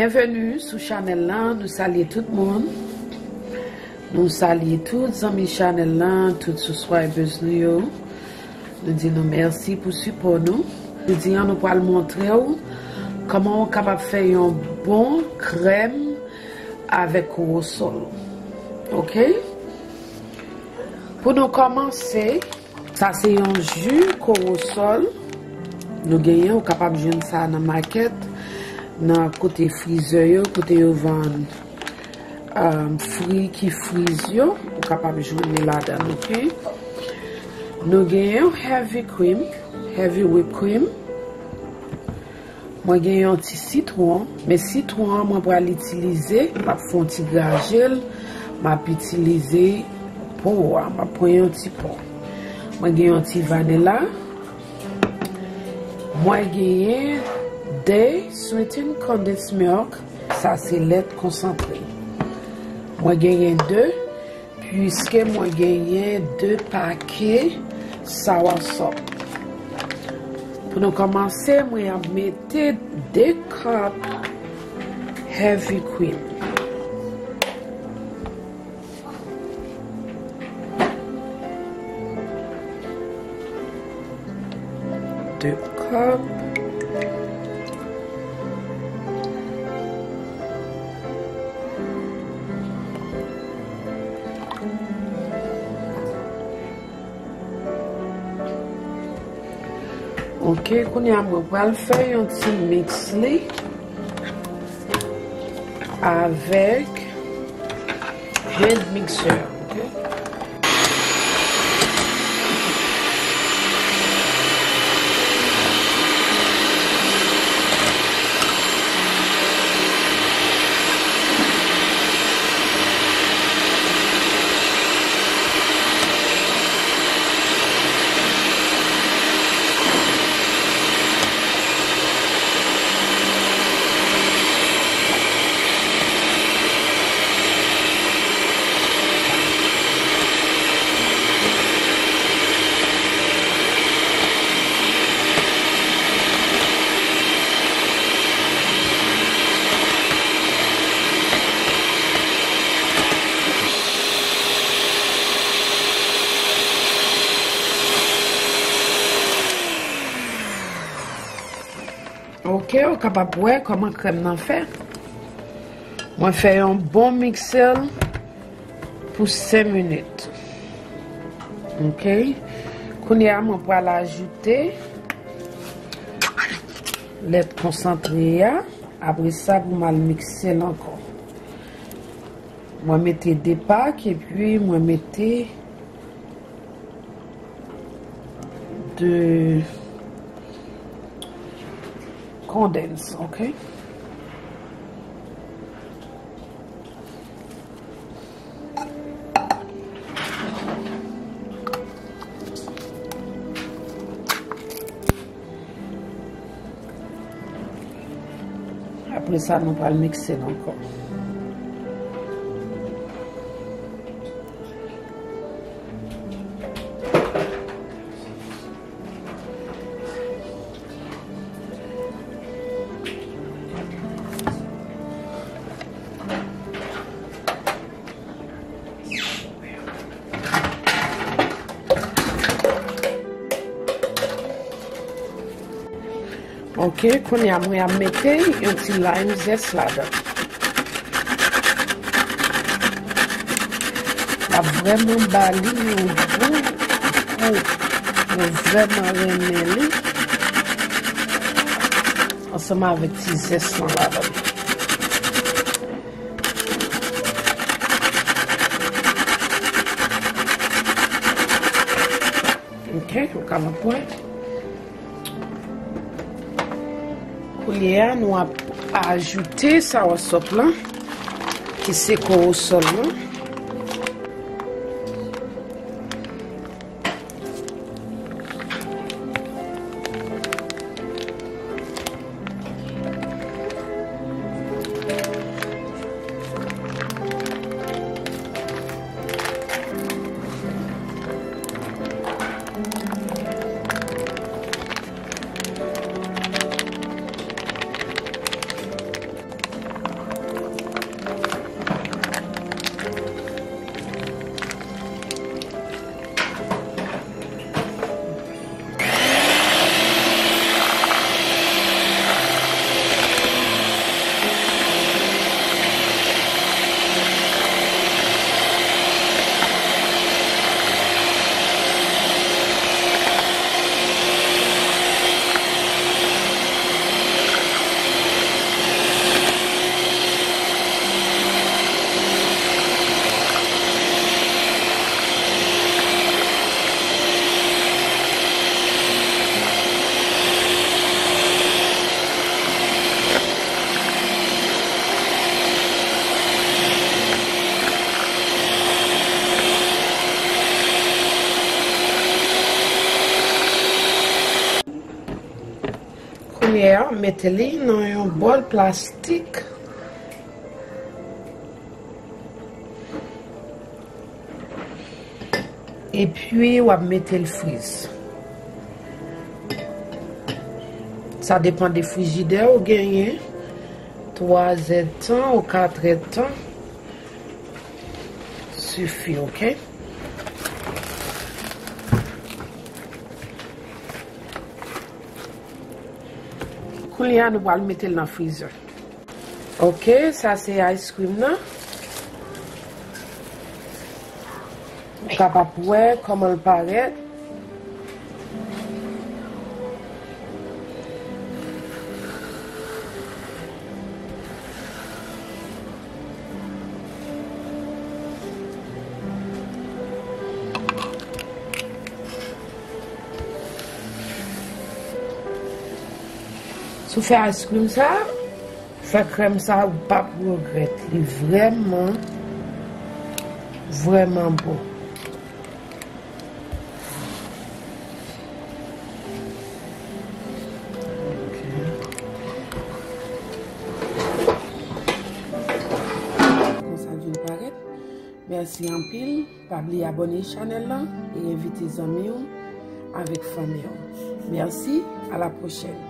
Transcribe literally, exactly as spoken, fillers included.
Byenveni sou chanèl lan, nou salye tout moun. Nou salye tout zanmi chanèl lan, tout subscribers nou yo. Nou di nou mèsi pou sipò nou. Jodi a nou pral montre w kòman w kapab fè yon bon krèm avèk kowosòl. Oke? Pou nou kòmanse, sa se yon ji kowosòl. Nou genyen, ou kapab jwenn sa nan makèt, nan kote frizè yo, kote yo vann, um, fwi ki friz yo, ou kapab jwenn li ladan, oke? Nou genyen yon heavy cream, heavy whip cream. Mwen gen yon ti sitwon, men sitwon an mwen pral itilize, m ap fè yon ti graje l, m ap itilize po a, m ap pran yon ti po. Mwen gen yon ti vanila, mwen genyen de sweetened condensed milk, sa se lèt konsantre. Mwen genyen de, Piske mwen genyen de pake soursop. Pou nou kòmanse, mwen ap mete de kòp heavy cream. De kòp. Ok, kounye a mwen pral fè yon ti miks li avèk hand mixer, ok? Ok, ou kapab wè kòman krèm nan fè. Mwen fè yon bon miksè l pou senk minit. Ok. Kounye a, mwen pral ajoute lèt konsantre a. Apre sa, pou m al mikse l ankò. Mwen mete de pak, epi mwen mete de kondens, ok? Apre sa, nou pral mikse l ankò. Ok, kounye a mwen ap mete yon ti lime zest ladan. L ap vrèman ba li yon gou pou mwen vrèman renmen li. Ansanm avèk ti zès lan ladan. Ok, ou ka nan pwen. Koulye a, nou ap ajoute soursop lan, ki se kowosòl lan. Yè, mete li nan yon bòl plastik. Epi w ap mete l friz. Sa depann de frijidè ou genyen. Twa zèdtan ou kat èdtan sifi, oke? Kounye a, nou pral mete l nan freezer. Oke, sa se ice cream nan. Ou kapab wè kòman l parèt. Si w fè ice cream sa, fè krèm sa, ou p ap regrèt. Li vrèman, vrèman bon. Ok. Konsa l vin parèt. Mèsi anpil. Pa bliye abòne chanèl la e envite zanmi w avèk fanmi w. Mèsi, a la pwochèn.